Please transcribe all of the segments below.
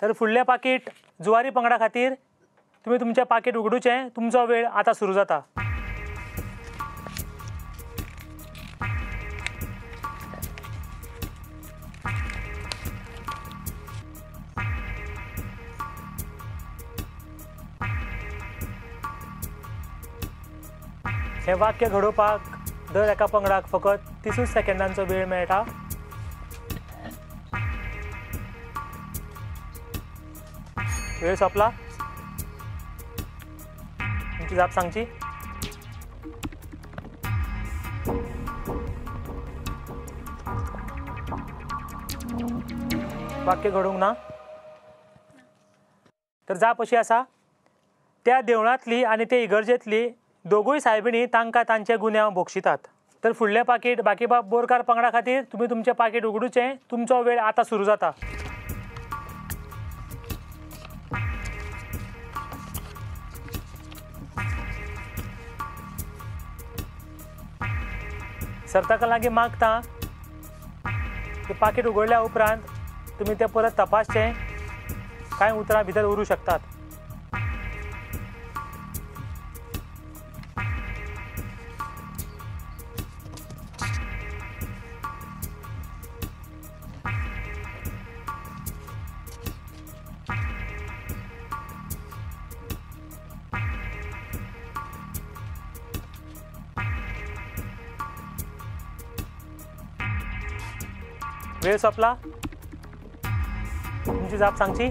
तर फुडलें पाकीट जुवारी पंगडा खातीर तुमी तुमचें पाकीट उगडुचें। तुमचो वेळ आतां सुरू जाता। हें वाक्य घडोवपाक दर एका पंगडाक फकत 30 सेकंदांचो वेळ मेळटा। वेळ सोंपला। तुमची जाप सांगची। वाक्य घडूंक ना तर जाप अशी आसा, त्या देवळांतली आनी ते इगर्जेंतली दोगूय सायबिणी तांकां तांचे गुन्यांव भोगशितात। तर फुडलें पाकीट बाकीबाब बोरकार पंगडा खातीर तुमी तुमचें पाकीट उगडुचें। तुमचो वेळ आतां सुरू जाता। सर्तकां लागीं मागता की पाकीट उगडल्या उपरांत तुमी तें परत तपासचें, कांय उतरां भितर उरूं शकतात। वेळ सोंपला। तुमची जाप सांगची।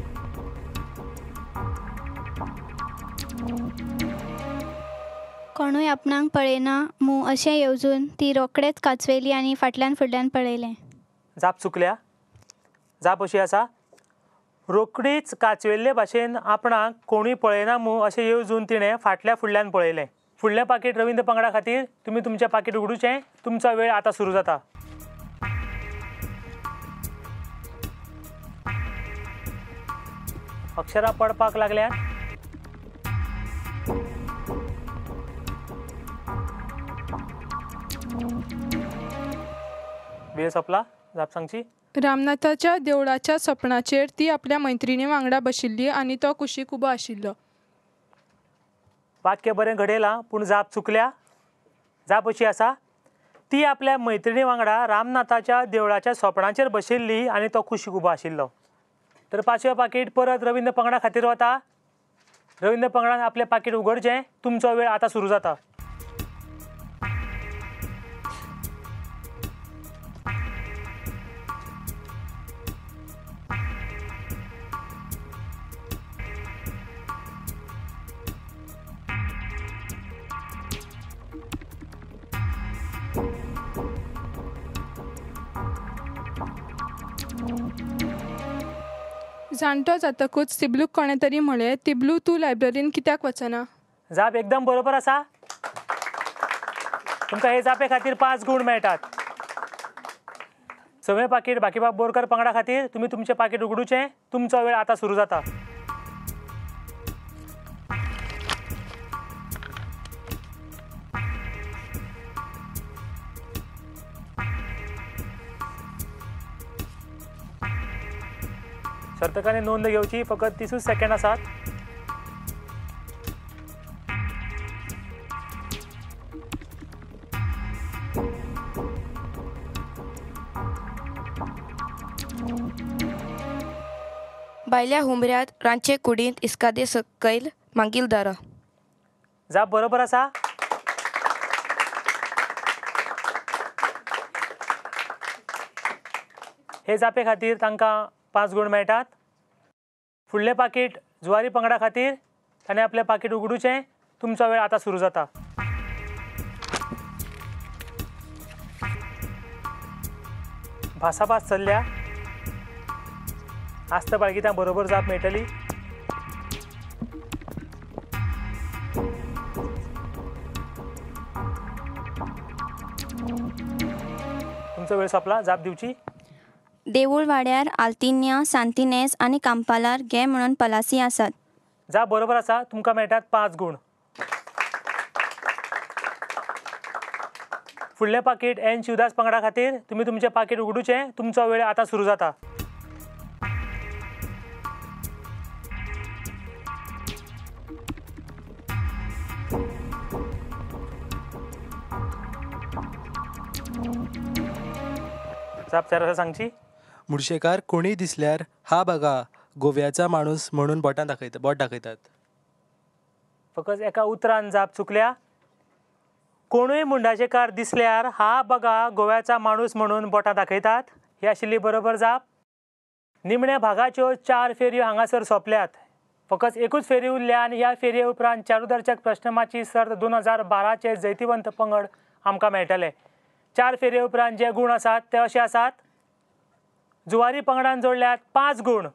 कोणूय आपणाक पळयना मू अशें येवजून ती रोखडेच कांचवेली आनी फाटल्यान फुडल्यान पळयलें। जाप चुकल्या। जाप अशी आसा, रोखडीच कांचवेल्ले भाशेन आपणाक कोणूय पळयना मू अशें येवजून तिणें फाटल्या फुडल्यान पळयलें। फुडलें पाकीट रवींद्र पंगडा खातीर तुमी तुमचें पाकीट उगडुचें। तुमचो वेळ आतां सुरू जाता। अक्षरां पडपाक लागल्यात। वेळ सोंपला। जाप सांगची। रामनाथाच्या देवळाच्या सपनाचेर ती आपल्या मैत्रिणी वांगडा बशिल्ली आनी तो कुशीक उबो आशिल्लो। वाक्य बरें घडयलां पूण जाप चुकल्या। जाप अशी आसा, ती आपल्या मैत्रिणी वांगडा रामनाथाच्या देवळाच्या सोपणाचेर बशिल्ली आनी तो कुशीक उबो आशिल्लो। तर पांचवें पाकीट परत रवींद्र पंगडा खातीर वता। रवींद्र पंगडान आपलें पाकीट उगडचें। तुमचो वेळ आतां सुरू जाता। जाणटो जातकूच तिबलूक कोणें तरी म्हळें, तिबलू तूं लायब्ररीन कित्याक वचना? जाप एकदम बरोबर आसा। तुमकां हे जापे खातीर 5 गूण मेळटात। सवें पाकीट बाकीबाब बोरकर पंगडा खातीर तुमी तुमचें पाकीट उगडुचें। तुमचो वेळ आतां सुरू जाता। सर्तकांनी नोंद घेवची, फकत 30 सेकंड आसात। भायल्या हुमऱ्यांत रांदचे कुडींत इस्कादे सकयल मागील दारा। जाप बरोबर आसा। हे जापे खातीर तांकां 5 गूण मेळटात। फुडलें पाकीट जुवारी पंगडा खातीर ताणें आपलें पाकीट उगडुचें। तुमचो वेळ आतां सुरू जाता। भासाभास चल्ल्या। आस्त बाळगितां बरोबर जाप मेळटली। तुमचो वेळ सोंपला। जाप दिवची। देवूळ वाड्यार आल्तिन्या, सांतिनेज आनी कांपालार घे म्हणून पलासी आसात। जाप बरोबर आसा। तुमकां मेळटात 5 गूण। फुडलें पाकीट एन शिवदास पंगडा खातीर तुमी तुमचें पाकीट उगडुचें। तुमचो वेळ आतां सुरू जाता। जाप तयार आसा सांगची. मुडशेकार कोणीय दिसल्यार हा बघा गोव्याचा माणूस म्हणून बोटां दाखयता, बोट दाखयतात. फकत एका उतरान जाप चुकल्या. कोणूय मुंडाशेकार दिसल्यार हा बघा गोव्याचा माणूस म्हणून बोटां दाखयतात ही आशिल्ली बरोबर जाप. निमण्या भागाच्यो 4 फेरयो हांगासर सोंपल्यात. फकत एकूच फेरी उरल्या आनी ह्या फेरये उपरांत चारुदर्शक प्रश्नमाची सर्त 2012चे जैतिवंत पंगड आमकां मेळटले. 4 फेरये उपरांत जे गूण आसात ते अशे आसात. जुवारी पंगडान जोडल्यात 5 गूण,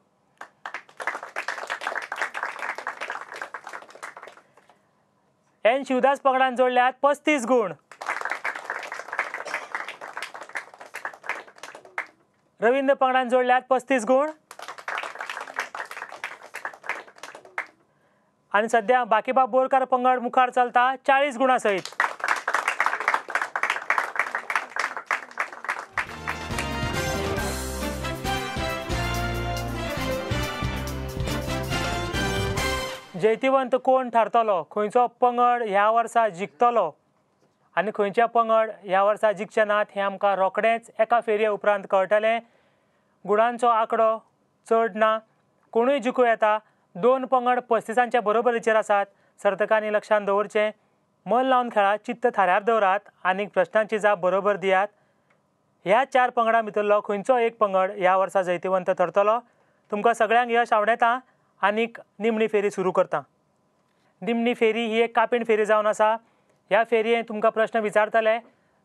एन शिवदास पंगडान जोडल्यात 35 गूण, रवींद्र पंगडान जोडल्यात 35 गूण आनी सद्या बाकीबाब बोरकार पंगड मुखार चलता 40 गुणां सयत. जैतिवंत कोण थारतलो, खंयचो पंगड ह्या वर्सा जिखतलो आनी खंयच्या पंगड ह्या वर्सा जिखचे नात हें आमकां रोखडेंच एका फेरये उपरांत कळटलें. गुणांचो आंकडो चड ना, कोणूय जिखूं येता. 2 पंगड 35च्या बरोबरीचेर आसात. सर्तकांनी लक्षांत दवरचें, मन लावन खेळात, चित्त थाऱ्यार दवरात आनी प्रश्नांची जाप बरोबर दियात. ह्या 4 पंगडां भितरलो खंयचो एक पंगड ह्या वर्सा जैतिवंत थरतलो. तुमकां सगळ्यांक यश आवडटा आनीक निमणी फेरी सुरू करता. निमणी फेरी ही एक कापीण फेरी जावन आसा. ह्या फेरयेंत तुमकां प्रश्न विचारतले.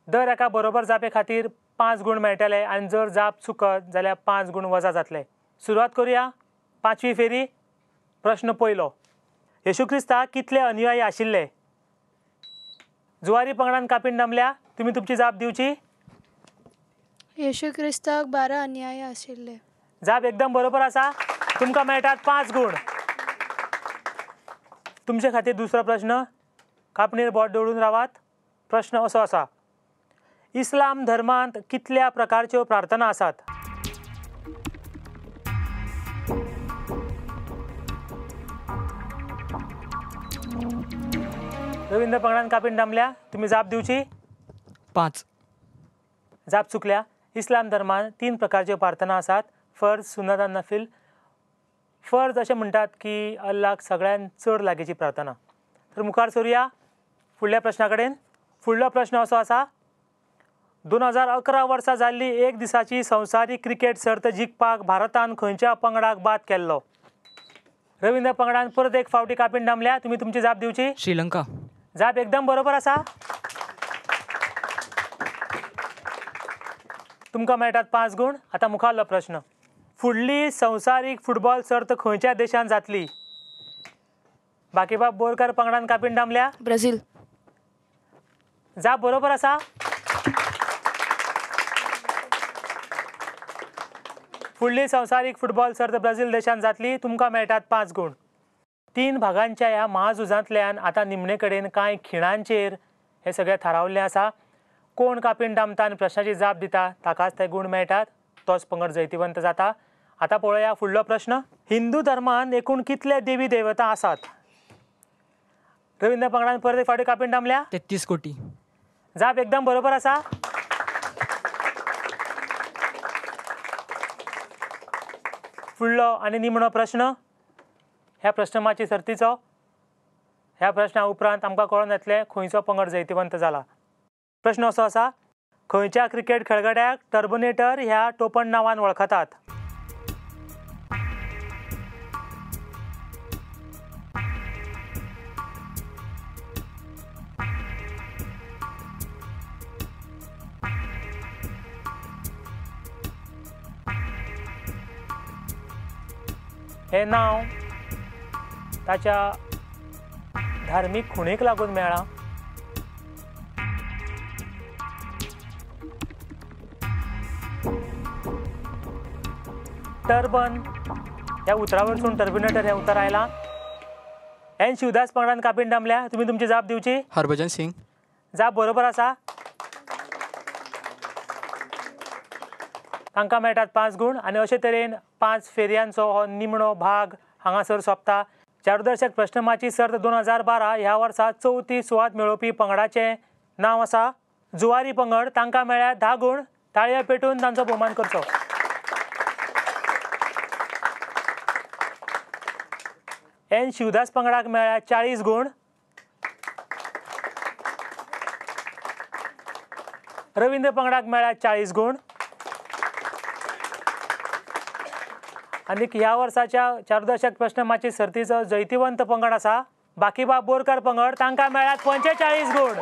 दर एका बरोबर जापे खातीर 5 गूण मेळटले आनी जर जाप चुकत जाल्यार 5 गूण वजा जातले. सुरवात करुया 5वी फेरी. प्रश्न पयलो, येशू क्रिस्ताक कितले अनुयायी आशिल्ले? जुवारी पंगडान कापीण दामल्या, तुमी तुमची जाप दिवची. येशू क्रिस्ताक 12 अनुयायी आशिल्ले. जाप एकदम बरोबर आसा. तुमकां मेळटात 5 गूण. तुमचे खातीर दुसरो प्रश्न, कापणीर बोट दवरून रावात. प्रश्न असो आसा, इस्लाम धर्मांत कितल्या प्रकारच्यो प्रार्थना आसात? रवींद्र पंगडान कापीण दामल्या, तुमी जाप दिवची. 5. जाप चुकल्या. इस्लाम धर्मांत 3 प्रकारच्यो प्रार्थना आसात, फर्ज, सुन्नत आनी नफील. फर्ज अशें म्हणटात की अल्लाक सगळ्यांत चड लागींची प्रार्थना. तर मुखार सरुया फुडल्या प्रश्ना कडेन. फुडलो प्रश्न असो आसा, 2011 वर्सा जाल्ली एक दिसाची संवसारीक क्रिकेट सर्त जिखपाक भारतान खंयच्या पंगडाक बाद केल्लो? रवींद्र पंगडान परत एक फावटी कापीण दामल्या, तुमी तुमची जाप दिवची. श्रीलंका. जाप एकदम बरोबर आसा. तुमकां मेळटात 5 गूण. आतां मुखारलो प्रश्न, फुडली संवसारीक फुटबॉल सर्त खंयच्या देशांत जातली? बाकीबाब बोरकर पंगडान कापीण दामल्या. ब्राझील. जाप बरोबर आसा. फुडली संवसारीक फुटबॉल सर्त ब्राझील देशांत जातली. तुमकां मेळटात 5 गूण. 3 भागांच्या ह्या महाझुजांतल्यान आतां निमणे कडेन कांय खिणांचेर हे सगळें थारावल्लें आसा. कोण कापीण दामता आनी प्रश्नाची जाप दिता ताकाच ते गूण मेळटात, तोच पंगड जैतिवंत जाता. आतां पळोवया फुडलो प्रश्न, हिंदू धर्मांत एकूण कितले देवी देवता आसात? रवींद्र पंगडान परत एक फावटी कापीण दामल्या. 33 कोटी. जाप एकदम बरोबर आसा. फुडलो आनी निमणो प्रश्न ह्या प्रश्नमाची सर्तीचो. ह्या प्रश्ना उपरांत आमकां कळोन येतलें खंयचो पंगड जैतिवंत जाला. प्रश्न असो आसा, खंयच्या क्रिकेट खेळगड्याक टर्बनेटर ह्या टोपण नांवान वळखतात? हें नांव ताच्या धार्मीक खुणेक लागून मेळ्ळां. टर्बन ह्या उतरा वरसून टर्बिनेटर हें उतर आयलां. एन शिवदास पंगडान कापीण दामल्या, तुमी तुमची जाप दिवची. हरभजन सिंग. जाप बरोबर आसा. तांकां मेळटात 5 गूण आनी अशे तरेन 5 फेरयांचो हो निमणो भाग हांगासर सोंपता. चारुदर्शक प्रश्नमाची सर्त 2012 ह्या वर्सा 4थी सुवात मेळोवपी पंगडाचें नांव आसा जुवारी पंगड. तांकां मेळ्ळ्या 10 गूण. ताळयो पेटून तांचो भोवमान करचो. एन शिवदास पंगडाक मेळ्ळ्या 40 गूण. रवींद्र पंगडाक मेळ्ळ्या 40 गूण. आनी ह्या वर्साच्या चारुदर्शक प्रश्नमाची सर्तीचो जैतिवंत पंगड आसा बाकीबाब बोरकर पंगड, तांकां मेळ्ळ्यात 45 गूण.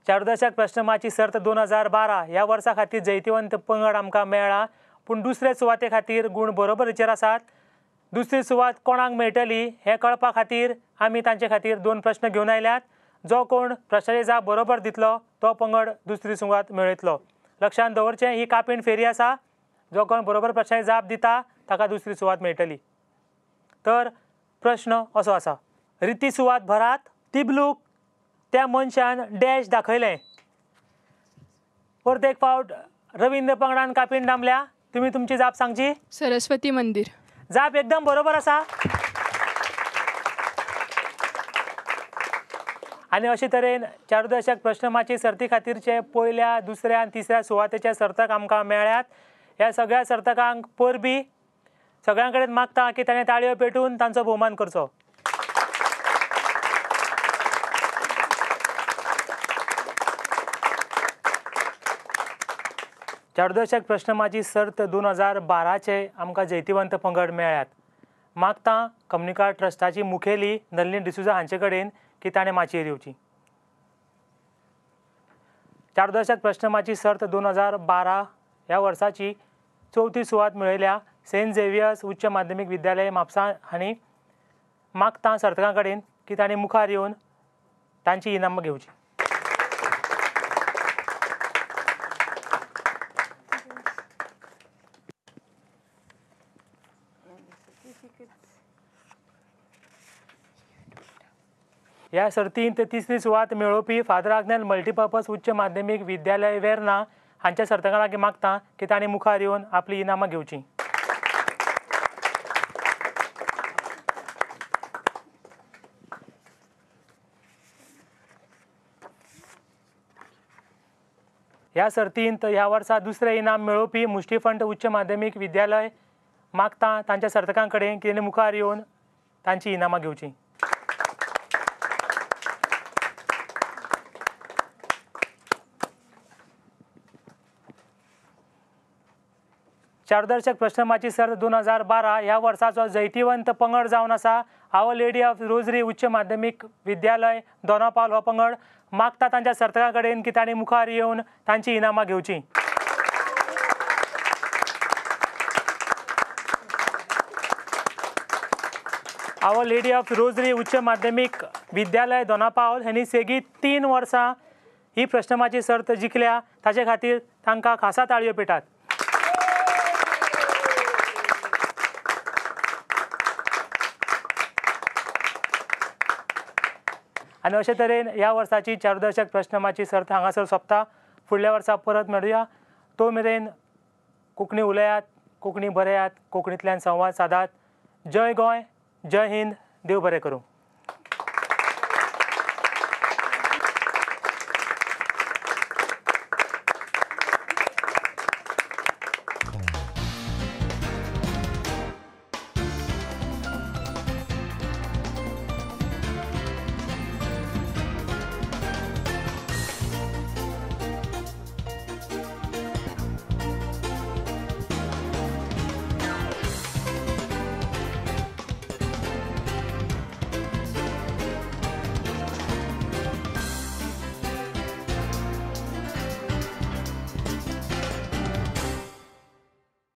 चारुदर्शक प्रश्नमाची सर्त 2012 ह्या वर्सा खातीर जैतिवंत पंगड आमकां मेळ्ळा, पूण दुसरे सुवाते खातीर गूण बरोबरीचेर आसात. दुसरी सुवात कोणाक मेळटली हें कळपा खातीर आमी तांचे खातीर 2 प्रश्न घेवन आयल्यात. जो कोण प्रश्नाची जाप बरोबर दितलो तो पंगड दुसरी सुवात मेळयतलो. लक्षांत दवरचें, ही कापीण फेरी आसा. जो कोण बरोबर प्रश्नाची जाप दिता ताका दुसरी सुवात मेळटली. तर प्रश्न असो आसा, रिती सुवात भरात. तिबलूक त्या मनशान डॅश दाखयलें. परत एक फावट रवींद्र पंगडान कापीण दामल्या. तुमी तुमची जाप सांगची. सरस्वती मंदीर. जाप एकदम बरोबर आसा. आनी अशे तरेन चारुदर्शक प्रश्नमाची सर्ती खातीरचे पयल्या, दुसऱ्या आनी तिसऱ्या सुवातेचे सर्तक आमकां मेळ्ळ्यात. ह्या सगळ्या सर्तकांक परबी. सगळ्यां कडेन मागता की ताणें ताळयो पेटून तांचो भोवमान करचो. चारुदर्शक प्रश्नमाची सर्त 2012चे आमकां जैतिवंत पंगड मेळ्ळ्यात. मागता कम्युनिकार ट्रस्टाची मुखेली नलिनी डिसुजा हांचे कडेन की ताणें माचयेर येवची. चारुदर्शक प्रश्नमाची सर्त 2012 ह्या वर्साची चवथी सुवात मेळयल्या सेंट झेवियर्स उच्च माध्यमीक विद्यालय म्हापसा हांणी मागता सर्तकां कडेन की तांणी मुखार येवन तांची इनामां घेवची. ह्या सर्तींत तिसरी सुवात मेळोवपी फादर आग्नेल मल्टीपर्पज उच्च माध्यमीक विद्यालय वेर्ना हांच्या सर्तकां लागीं मागता की तांणी मुखार येवन आपली इनामां घेवची. ह्या सर्तींत ह्या वर्सा दुसरें इनाम मेळोवपी मुष्टिफंड उच्च माध्यमीक विद्यालय मागता तांच्या सर्तकां कडेन की तांणी मुखार येवन तांची इनामां घेवची. चारुदर्शक प्रश्नमाची सर्त 2012 ह्या वर्साचो जैतिवंत पंगड जावन आसा our lady of rosary उच्च माध्यमीक विद्यालय दोनापावल हो पंगड. मागता तांच्या सर्तकां कडेन की तांणी मुखार येवन तांची इनामां घेवची. Our lady of rosary उच्च माध्यमीक विद्यालय दोनापावल हांणी सेगीत 3 वर्सां ही प्रश्नमाची सर्त जिखल्या. ताचे खातीर तांकां खासा ताळयो पेटात. आनी अशे तरेन ह्या वर्साची चारुदर्शक प्रश्नमाची सर्त हांगासर सोंपता. फुडल्या वर्सा परत मेळुया. तो मेरेन कोंकणी उलयात, कोंकणी बरयात, कोंकणींतल्यान संवाद सादात. जय गोंय, जय हिंद, देव बरें करूं.